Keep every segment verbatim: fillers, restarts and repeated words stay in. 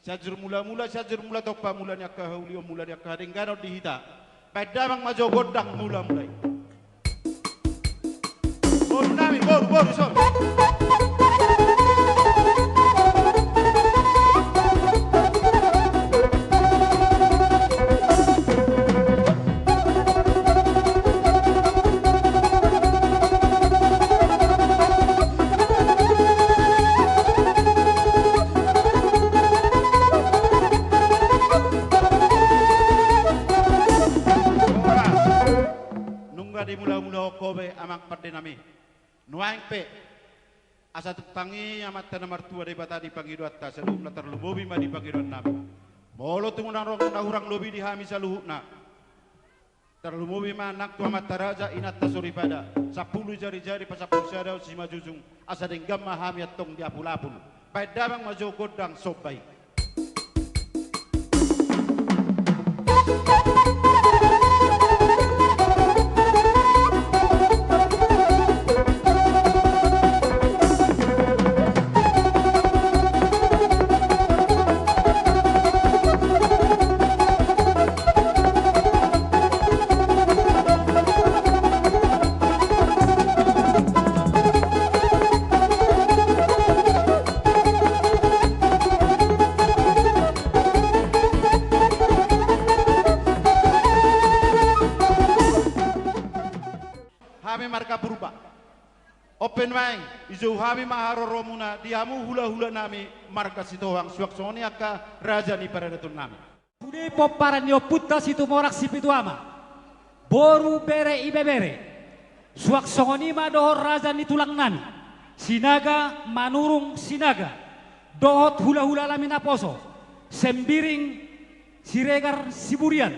Sianjur Mulamula, Sianjur Mulatompa, mula ni angka haulion, mula ni angka hadengganon di hita. Baen damang ma jo gondang mulamula i. Boru nami, boru, boru, son. Nunga dimulamulahon ho be amang pande nami. Nuaeng pe, asa tung tangi Amanta na martua Debata di pangidoanta, saluhutna tarlumobi ma di pangidoan nami. Molo tung na hurang, na hurang lobi di hami saluhutna, tarlumobi ma nang tu amanta raja, inanta soripada, sampulu jarijari pasampulu sada on simanjujung, asa denggan ma hami antong di apulapul. Baen damang ma jo gondang somba i. Hami marga Purba. On pe nuaeng, dijou hami ma haroromuna di hamu hulahula nami marga Sitohang, suang songon i angka raja ni paradaton nami. Sude pomparan ni ompunta Situmorang Sipitu Ama, boru, bere, ibebere, suang songon i ma dohot raja ni tulang nami Sinaga, Manurung Sinaga, dohot hulahula nami naposo, Sembiring Siregar Siburian,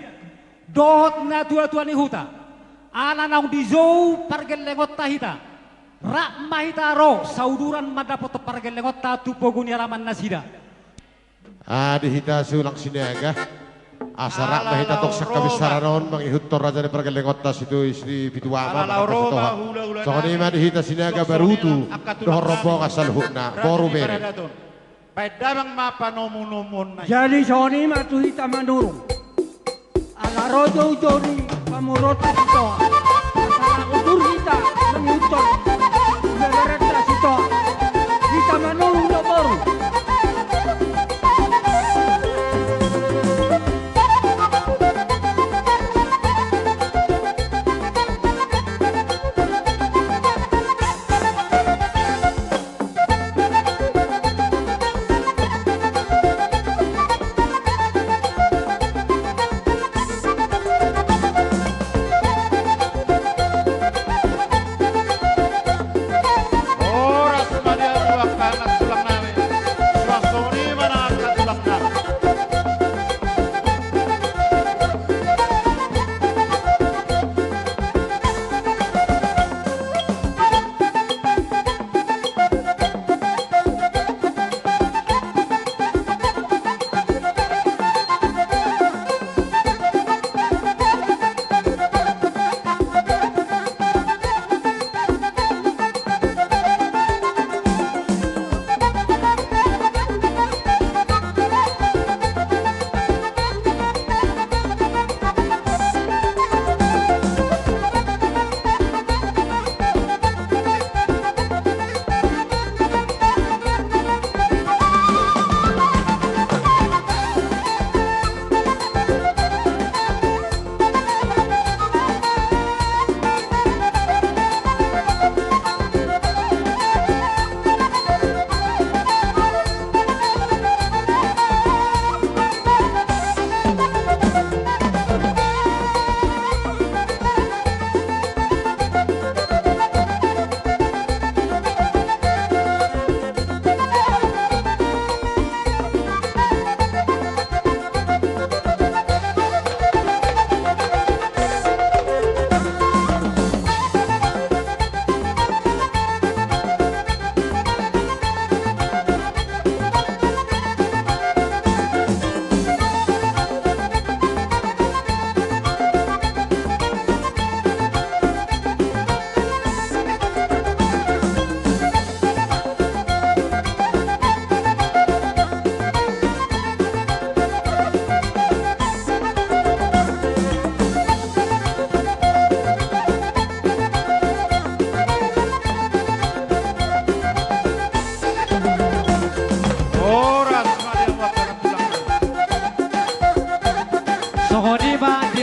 dohot natuatua ni huta, ala naung dijou pargellengonta hita, rap ma hita ro sauduran mandapothon pargellengonta tu pogu ni alaman nasida. Ah, di hita sulang Sinaga. Asa rap ma hita tong sian habisaran on mangihuthon raja ni pargellengonta Situ, Sipitu Ama, ala laho ro ma hulahula nami. Songon i ma di hita Sinaga, barutu dohot rombongan saluhutna, boru, bere. Baen damang ma panomunomuonna i. Jadi songon i ma tu hita Manurung. Ala ro joujou ni pamoruonta Sitohang, asa udur hita mangihuthon ibeberenta Sitohang. Hita Manurung do, boru.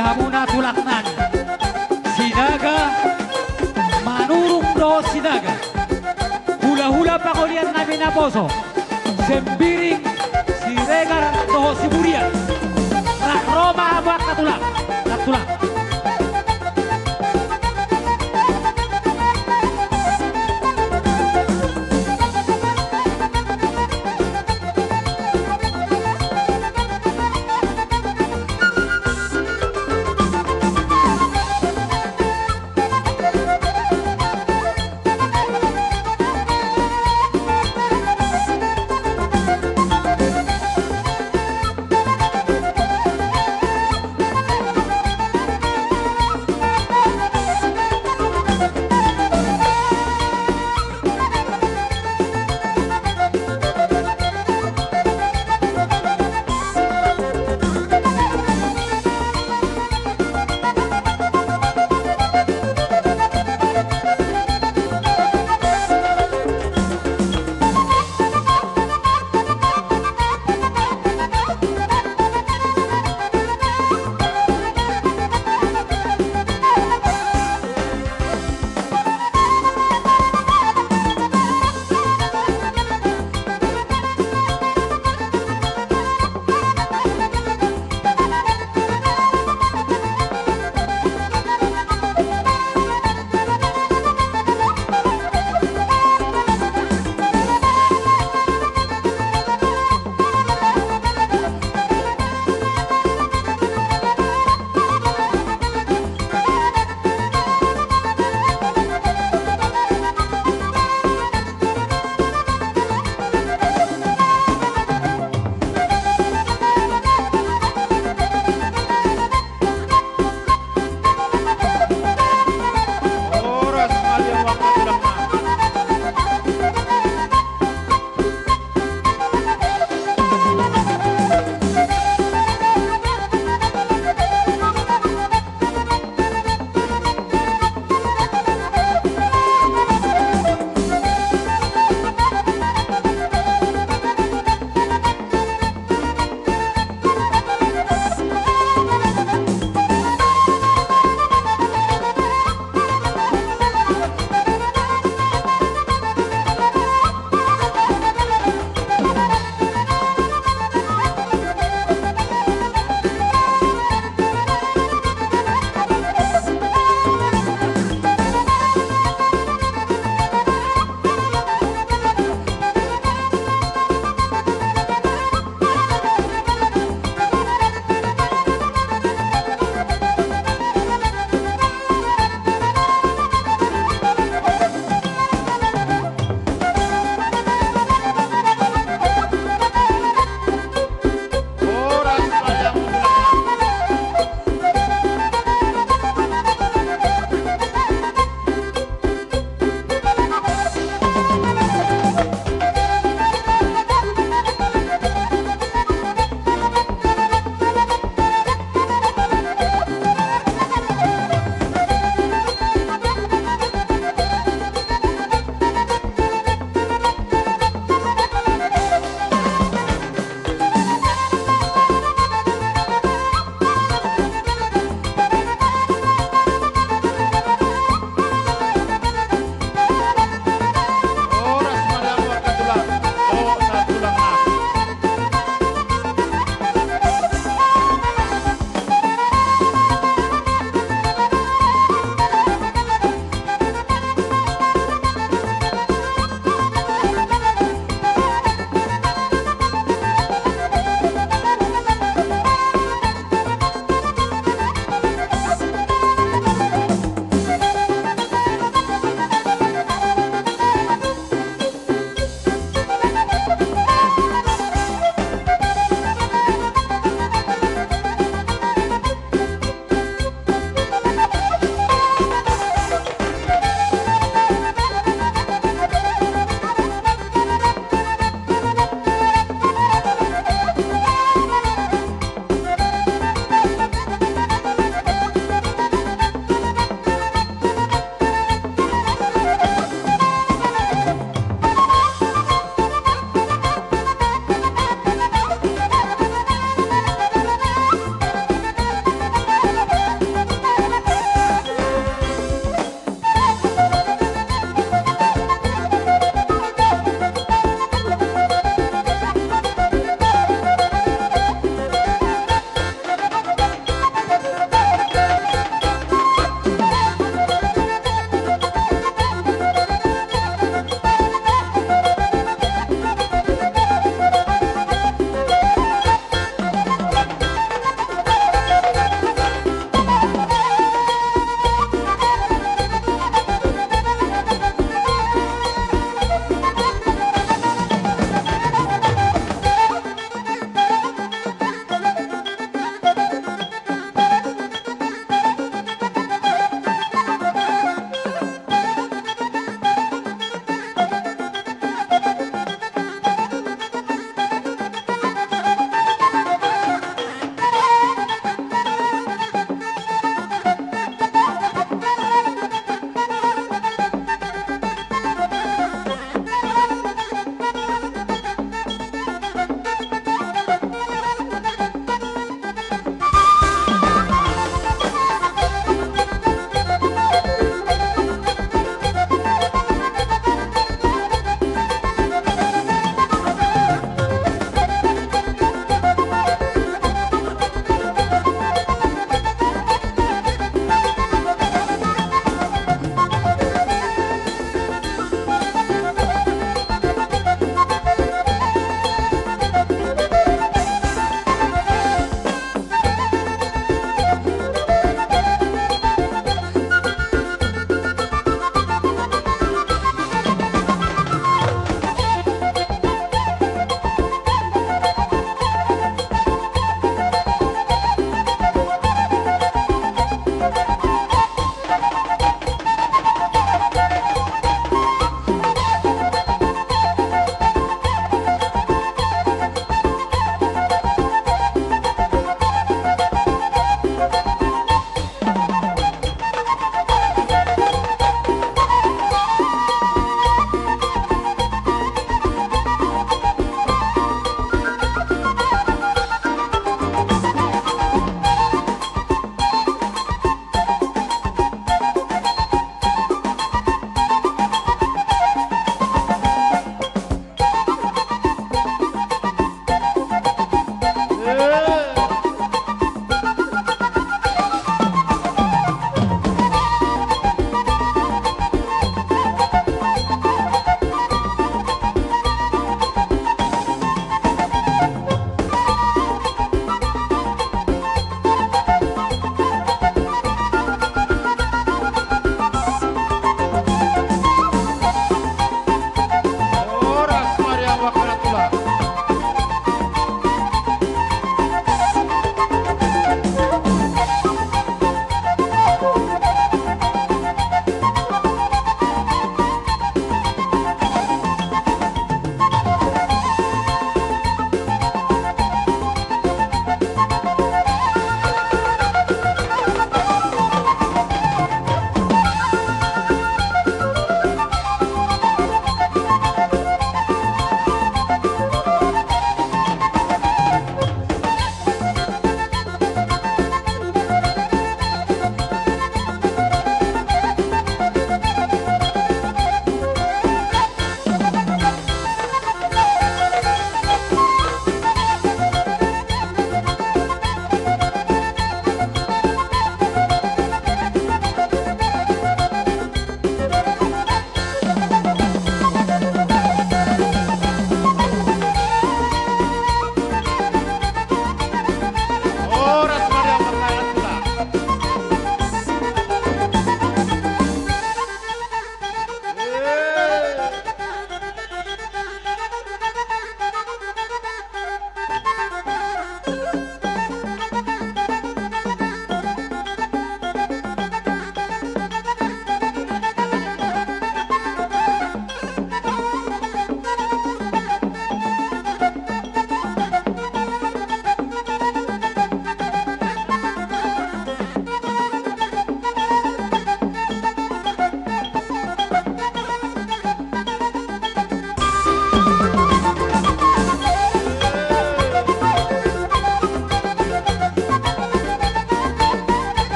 Hamuna tulang nami Sinaga, Manurung dohot Sinaga, hulahula pangolian nami naposo, Sembiring, Siregar dohot Siburian. Rap ro ma hamu angka tulang, tulang.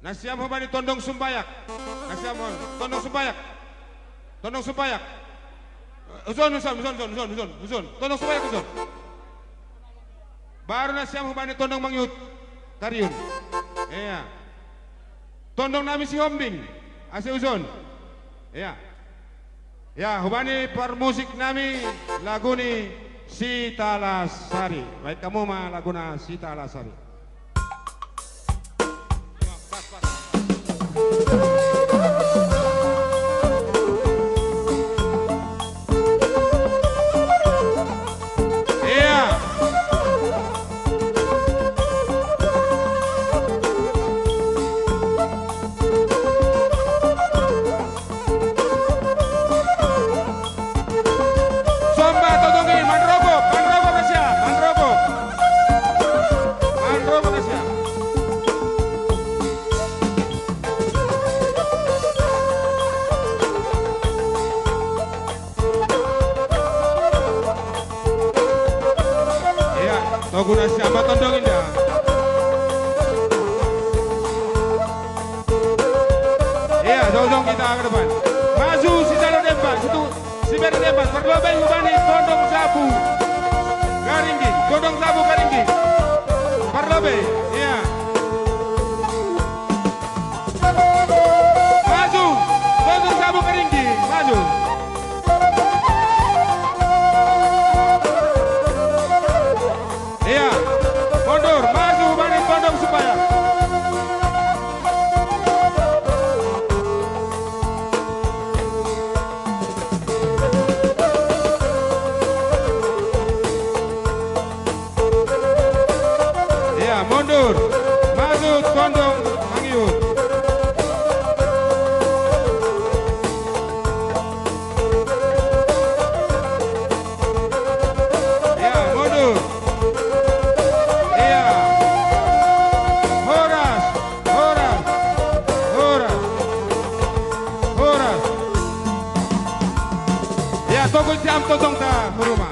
Nasiam hubani tondong sumbayak. Nasiam hubani tondong sumbayak. Tondong sumbayak. Uson, uson, uson, uson, uson, uson, uson. Tondong sumbayak, uson. Baru nasiam hubani tondong mangihut. Tariun. Ia. Tondong nami Sihombing. Asa uson. Ia. Ia, hubani parmusik nami lagu ni Sitalasari. Baen hamu ma laguna Sitalasari. Ia. Somba tongtong i, manrokok, manrokok nasiam, manrokok. Manrokok nasiam. Ia, togu nasiam ma tondong inda. Ia, tondong hita ke depan. Maju, sijalo demban, situ, sibere demban, parlobei hubani tondong jabu. Garinggi, tondong jabu Garinggi. Parlobei, ia. Maju, tondong jabu Garinggi, maju. Ia, mundur, maju, hubani tondong sumbayak. Ia, mundur. Maju, tondong mangihut. Ia, mundur. Ia. Horas, horas, horas, horas. Ia, togu nasiam tondongta, huruma.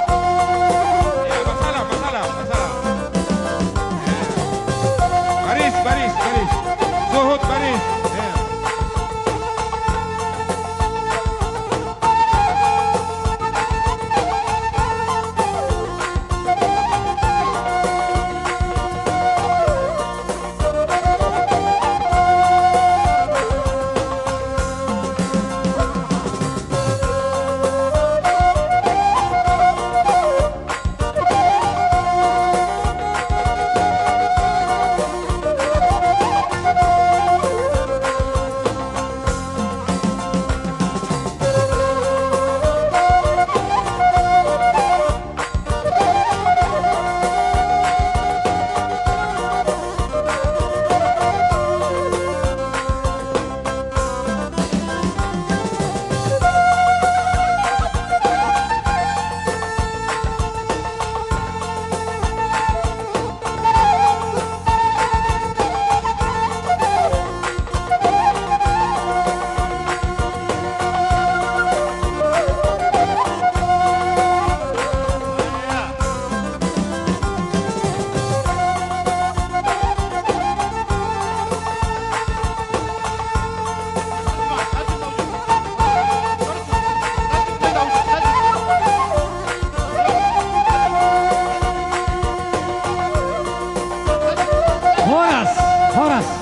Ia, masalah, masalah, masalah. Ia. Baris, baris, baris. Suhut baris. Ia. Horas, horas.